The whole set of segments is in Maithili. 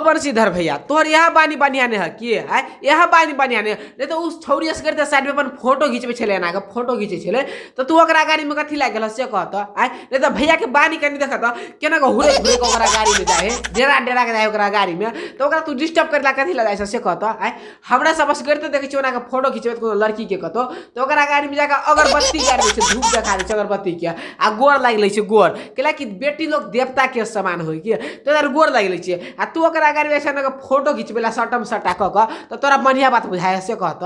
बंशीधर भैया, तोहर यहाँ बानी बढ़िया नहीं है कि है, यहाँ बानी बढ़िया नहीं है। नहीं तो उस छौरी से करते साइड में अपन फोटो घिचबे छले, एना के फोटो घिचे छले, तो तू ओकरा गाड़ी में कथी लाग गेल से कहत आय। नहीं तो भैया के बानी कनी देखत केना के हुरे हुरे के ओकरा गाड़ी में जाए, डेरा डेरा के जाए ओकरा गाड़ी में, तो ओकरा तू डिस्टर्ब करला कथी ला जाय से कहत आय। हमरा सब बस करते देखै छी ओना के फोटो घिचबे कोनो लड़की के कतो, तो ओकरा गाड़ी में जाके अगरबत्ती गाड़ी छै, धूप देखा दै छै अगरबत्ती के, आ गोर लागि लै छै गोर, कैला कि बेटी लोग देवता के समान होय के, तो तोरा गोर लागि लै छै, आ तू ओकरा गाड़ी में ऐसा फोटो घिचबे ला सटम सटा क क, तो तोरा बढ़िया बात बुझाय से कहत।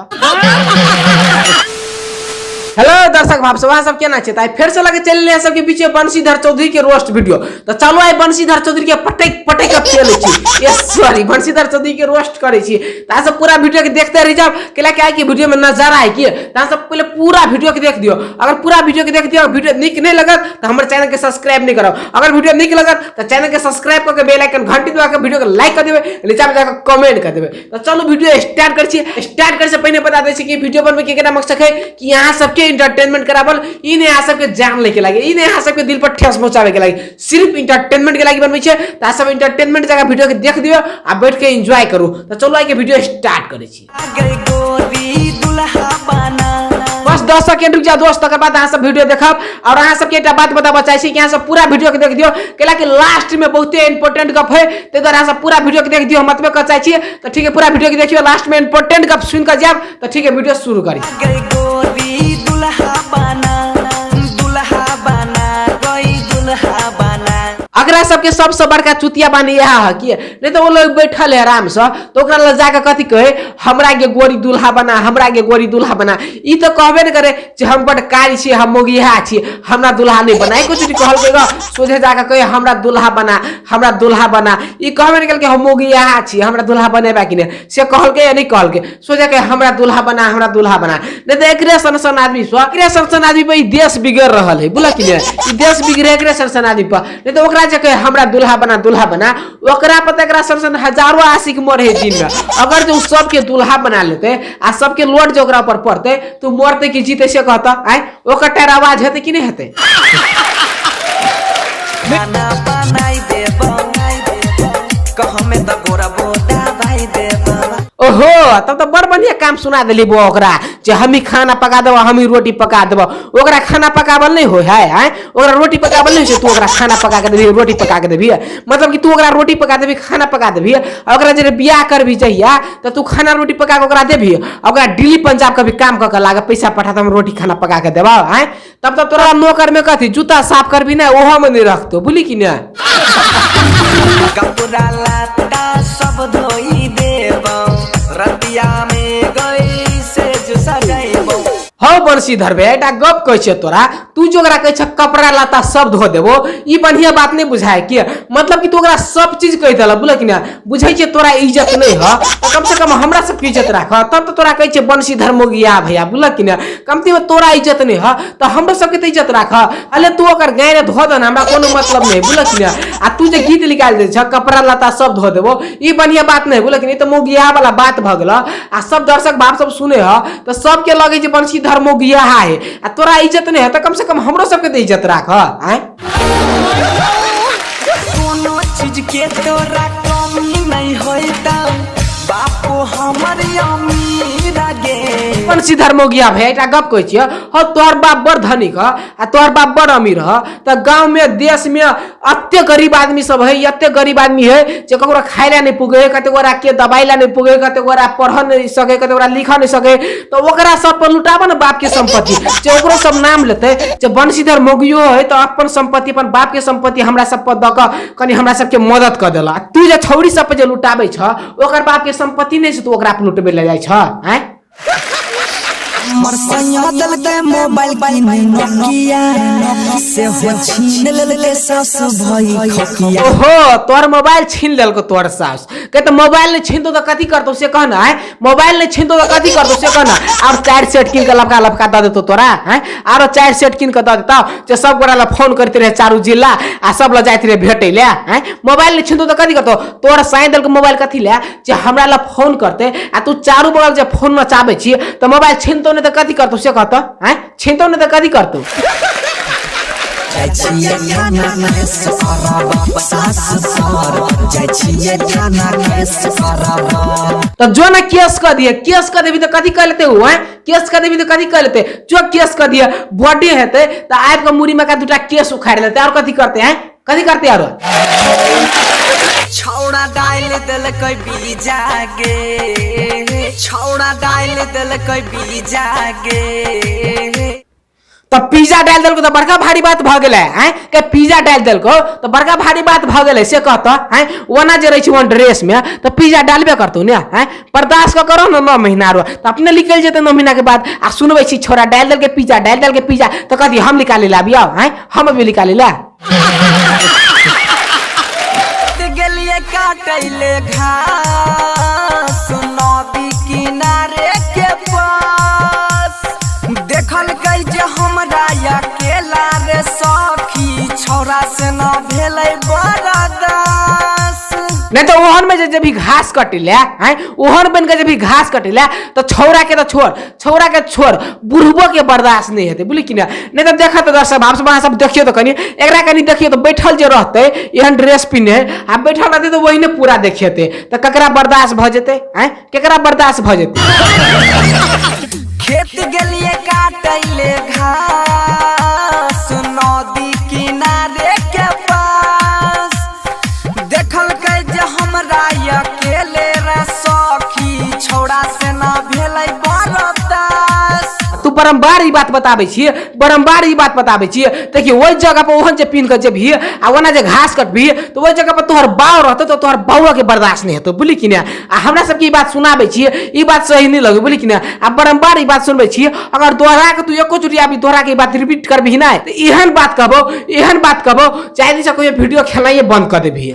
हेलो दर्शक भाव सब, अहाँ सब केना छै? तऽ फेर से लगे चलि एलियै सबके बीच में बंशीधर चौधरी के रोस्ट वीडियो। तऽ चलू आइ बंशीधर चौधरी के पटक पटक के फेल छी, ये सॉरी बंशीधर चौधरी के रोस्ट करै छी। तऽ अहाँ सब पूरा वीडियो के देखते रहि जाउ, कैला कि आइ के वीडियो में नजारा है कि, तऽ अहाँ सब पहिले पूरा वीडियो के देख दियौ। अगर पूरा वीडियो के देख दियौ, वीडियो नीक नहि लगत तऽ हमर चैनल के सब्सक्राइब नहि करब। अगर वीडियो नीक लगत तऽ चैनल के सब्सक्राइब कऽ के बेल आइकन घंटी दबा के वीडियो के लाइक कऽ देबै, नीचा में जाकऽ कमेंट कऽ देबै। तऽ चलू वीडियो स्टार्ट करै छी। स्टार्ट करै से पहिने बता दै छी कि वीडियो बनबै के केना मकसद है कि यहाँ सबके इंटरटेनमेंट कराबल, ई नहीं यहाँ सबके जान लेके लागे, ई नहीं यहाँ सबके दिल पर ठेस पहुंचावे के लागे, सिर्फ इंटरटेनमेंट के लागे बनबै छै। तऽ सब इंटरटेनमेंट जगह वीडियो के देख दियौ आ बैठ के एंजॉय करू। तऽ चलू आइ के वीडियो स्टार्ट करै छी। बस 10 सेकेंड रुक जाओ दोस्त, तकर बाद अहाँ सब वीडियो देखब। और अहाँ सबके एकटा बात बताबऽ चाहै छी कि अहाँ सब पूरा वीडियो के देख दियौ, कैला कि लास्ट में बहुते इंपॉर्टेंट गप है, ताहि दुआरे अहाँ सब पूरा वीडियो के देख दियौ, हम एतबे कहऽ चाहै छी। तऽ ठीक है, पूरा वीडियो के देखियौ, लास्ट में इंपॉर्टेंट गप सुनि कऽ जायब। तऽ ठीक है, वीडियो शुरू करी। अकरा सबके सबसे बड़का चुतिया बानी इएह है कि नहीं तो वो लोग बैठल है आराम से, तो ओकरा लग जाके कथी कहे, हमरा के गोरी दुल्हा बना, हमरा के गोरी दुल्हा बना। ई तो कहबे न करे जे हम बड कारी छी, हम मोगिहा छी, हमरा दुल्हा नहीं बना। कुछ नहीं कहलकै ग, सोझे जाके कहे हमरा दुल्हा बना, हमरा दुल्हा बना। ई कहबे न केलकै हम मोगिहा छी, हमरा दुल्हा बनेबा कि नहीं, से कहलकै या नहीं कहलकै, सोझे कहे हमरा दुल्हा बना, हमरा दुल्हा बना। नहीं तो एकरे सन सन आदमी स्व, एकरे सन सन आदमी पर ई देश बिगड़ रहल है, बुझल कि नहीं, ई देश बिगड़े एकरे सन सन आदमी पर। नहीं तो ओकरा जे कहे हमरा दुल्हा बना, दुल्हा बना, ओकरा पर एकरा सन सन हजारों आशिक मरे है दिन में। अगर जो सबके दुल्हा बना लेते आ सबके लोड जो ओकरा पर पड़ते, तो मरते कि जीते से कहता आय, ओकर टायर आवाज हेतै कि नहीं हेतै। खाना बनाई देबो, कहमे त गोरा बोदा भाई देबो। ओहो, तब तो बड़ बढ़िया काम सुना देली बो ओकरा, जे हम ही खाना पका देबो, हम ही रोटी पका देबो। ओकरा खाना पकाबल नहीं होय है, आय ओकरा रोटी पकाबल नहीं होय छै, तू ओकरा खाना पका के देबही, रोटी पका के देबही, मतलब कि तू ओकरा रोटी पका देबही, खाना पका देबही। आ ओकरा जे बियाह करबही जहिया, तऽ तू खाना रोटी पका के ओकरा देबही, आ ओकरा दिल्ली पंजाब कभी काम कऽ के लागे पैसा पठा, तऽ हम रोटी खाना पका के देबौ, आय तब तब तोरा नौकर में कथी जूता साफ करबी ना, ओहो में नहीं रखतो, बुझली कि ना। कपड़ा लत्ता सब धोई देबो, रतिया में गई से जो सजाइबो। हौ बंशीधर भैया, एकटा गप कहै छियौ तोरा, तू जो ओकरा कहै छ कपड़ा लत्ता सब धो देबो, ई बढ़िया बात नहीं बुझाय कि, मतलब कि तू ओकरा सब चीज कहि देलक, बुझल कि ना। बुझै छियै तोरा इज्जत नहीं ह, तऽ कम से कम हमरा सबके इज्जत राख, तब तऽ तोरा कहै छियै बंशीधर मोगिया भैया, बुझल कि ना। कमती में तोरा इज्जत नहीं ह तऽ हमरो सबके तऽ इज्जत राख। अरे तू ओकर गाय धो दे ना, हमरा कोनो मतलब नहीं, बुझल कि ना। आ तू जे गीत निकालि दै छ कपड़ा लत्ता सब धो देबो, ई बढ़िया बात नहीं, बुझल कि नहीं। तऽ मोगिया वाला बात भऽ गेल, आ सब दर्शक बाप सब सुने ह तऽ सबके लगे जे बंशीधर मोगिया है, आ तोरा इज्जत नहीं है तऽ कम से कम हमरो सबके तऽ इज्जत राख। आय कोनो चीज के तोरा कमी नहीं होइता, बापू हमर अमीर गे। बंशीधर मोगिया भैया, एकटा गप कहै छियौ, हौ तोहर बाप बड़ धनिक ह आ तोहर बाप बड़ अमीर ह, तऽ गाँव में देश में एते गरीब आदमी सब है, एते गरीब आदमी है जे ककरो खाय ला नहीं पुगे है, कते गोरा के दवाई ला नहीं पुगे है, कते गोरा पढ़ नहीं सके, कते गोरा लिख नहीं सके, तऽ ओकरा सब पर लुटाबऽ ने बाप के संपत्ति, जे ओकरो सब नाम लेतै जे बंशीधर मोगियो है तऽ अपन संपत्ति, अपन बाप के संपत्ति हमरा सब पर दऽ कऽ कनि हमरा सबके मदद कऽ देलक। तू जे छौड़ी सब पर जे लुटाबै छ, ओकर बाप के संपत्ति नहीं छै, तू ओकरा पर लुटबै लए जाइ छ, आँय? हमर सैया देलकै मोबाइल किन नोकिया, से हो छीन लेलकै सास भई खकिया। ओहो, तोहर मोबाइल छीन लेलको तोहर सास के, तऽ मोबाइल नहीं छीनतो तऽ कथी करतौ से कह ना, आँय? मोबाइल नहीं छीनतो तऽ कथी करतौ से कह ना। आर 4 सेट कीन के लपका लपका दऽ देतौ तोरा, आँय? आरो 4 सेट कीन के दऽ देतौ जे सब गोरा लग फोन करते रहे चारू जिला आ सब लग जाइत रहे भेटै ले, आँय? मोबाइल नहीं छीनतो तऽ कथी करतौ? तोहर साइन देलको मोबाइल कथी ले जे हमरा लग फोन करते, आ तू चारू बगल जे फोन नचाबै छी तऽ मोबाइल छीनतो नहीं तऽ कथी करतौ से कहतौ, आँय? छीनतो नहीं तऽ कथी करतौ? जाइ छियै थाना केस करब, सास पर जाइ छियै थाना केस करब। तो जो ना केस कर दिए, केस कर देबी तो कथी कर लेते हो हैं? केस कर देबी तो कथी कर लेते? जो केस कर दिए बॉडी हेते तो आबि के मुड़ी में का दूटा केस उखाड़ लेते और कथी करते हैं? कथी करते और? छौड़ा डाल देलकै बीजा गे, छौड़ा डाल देलकै बीजा गे। तो पिज्जा डाल देलको तो बड़का भारी बात भ गेलै हैं के? पिज्जा डाल देलको तो बड़का भारी बात भ गेलै से कहत हैं? ओना जे रहै छै ओहन ड्रेस में तो पिज्जा डालबे करतौ ने हैं? बर्दाश्त कऽ करो ने 9 महीना रो तो अपने निकलि जेतै 9 महीना के बाद। आ सुनबै छी छोड़ा डालि देलकै पिज्जा, डालि देलकै पिज्जा, तो कथी हम निकालि लाबियौ हैं? हम अभी निकालि ला गेलिए काटैले घास नदी किनारे के पास, देखलकै जे हमरा अकेला रे सखी, छौड़ा से न भेलै बरदास। नहीं तो ओहन में जे भी घास कटिले हैं, ओहन बन के जे भी घास कटिले तो छौड़ा के तो छोड़, छौड़ा के छोड़, बुढ़बो के बर्दाश्त नहीं हेतै, बुझली कि नहीं? नहीं तो देखत तो दर्शक भाव सब अहाँ सब देखियो तो कनी एकरा कनी देखियो तो बैठल जे रहतै एहन ड्रेस पिन्हे आ बैठल रहतै तो वही ने पूरा देखेतै तो ककरा बर्दाश्त भ जेतै हैं? केकरा बर्दाश्त भ जेतै? खेत गेलिए काटैले घास नदी किनारे के पास, देखलकै जे हमरा अकेले रे सखी, छौड़ा से न भेलै बरदास। तू बारम्बार ई बात बताबै छियै, बारम्बार ई बात बताबै छियै। देखियौ ओहि जगह पर ओहन जे पिन्ह के जेबही आ ओना जे घास कटबही तो ओहि जगह पर तोहर बाउ रहतौ तो तोहर बाउआ के बर्दाश्त नहीं हेतौ, बुझली कि नहि? आ हमरा सबके ई बात सुनाबै छियै, ई बात सही नहीं लगै, बुझली कि नहि? आ बारम्बार ई बात सुनबै छियै, अगर दोहरा के तू एको चुटिया भी दोहरा के ई बात रिपीट करबही नहि तऽ एहन बात कहबौ, एहन बात कहबौ चाहे दिनसँ कहियो वीडियो खेलनाइए बंद कऽ देबही।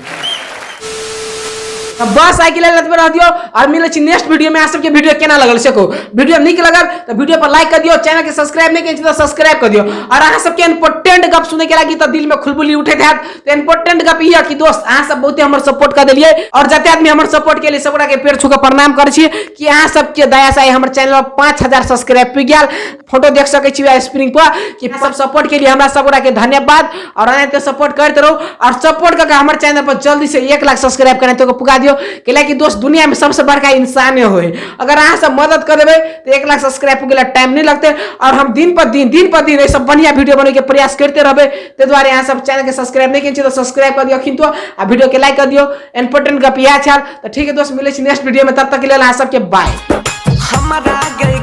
तो बस आइ के लेल एतबे रह दियौ और मिलै छी नेक्स्ट वीडियो में। अहाँ सबके वीडियो केना लगल से कहू। वीडियो नीक लगल तो वीडियो पर लाइक कर दियौ, चैनल के सब्सक्राइब नहीं केने छी तो सब्सक्राइब कर दियौ। और अहाँ सबके इंपोर्टेंट गप सुनै के लागी तो दिल में खुलबुली उठैत हैत, तो इंपोर्टेंट गप ई है कि दोस्त अहाँ सब बहुते हमर सपोर्ट कर देलियै और जते आदमी हमर सपोर्ट केलियै सबगोटा के पेड़ छू के प्रणाम करै छी कि अहाँ सबके दया से आइ हमर चैनल पर 5000 सब्सक्राइब पुगि गेल। फोटो देख सकै छी स्क्रीन पर कि सब सपोर्ट के लिए हमरा सब गोटा के धन्यवाद और एनाहिते सपोर्ट करते रहो और सपोर्ट करके हमर चैनल पर जल्दी से 1 लाख सब्सक्राइब करें तो पुगा दियो, कैला कि दोस्त दुनिया में सबसे बड़का इंसान होए। अगर अहाँ सब मदद कर देबै तो 1 लाख सब्सक्राइब पुगे टाइम नहीं लगते और हम दिन पर दिन दिन पर दिन ये सब बढ़िया वीडियो बने के प्रयास करते रहबै। ताहि दुआरे अहाँ सब चैनल के सब्सक्राइब नहीं केने छी तो सब्सक्राइब कर दियो अखिन तो आ वीडियो के लाइक कर दियो। इंपोर्टेंट गप इएह छल। तो ठीक है दोस्त, मिलै छी नेक्स्ट वीडियो में, तब तक के लेल अहाँ सबके बाय। हमरा गई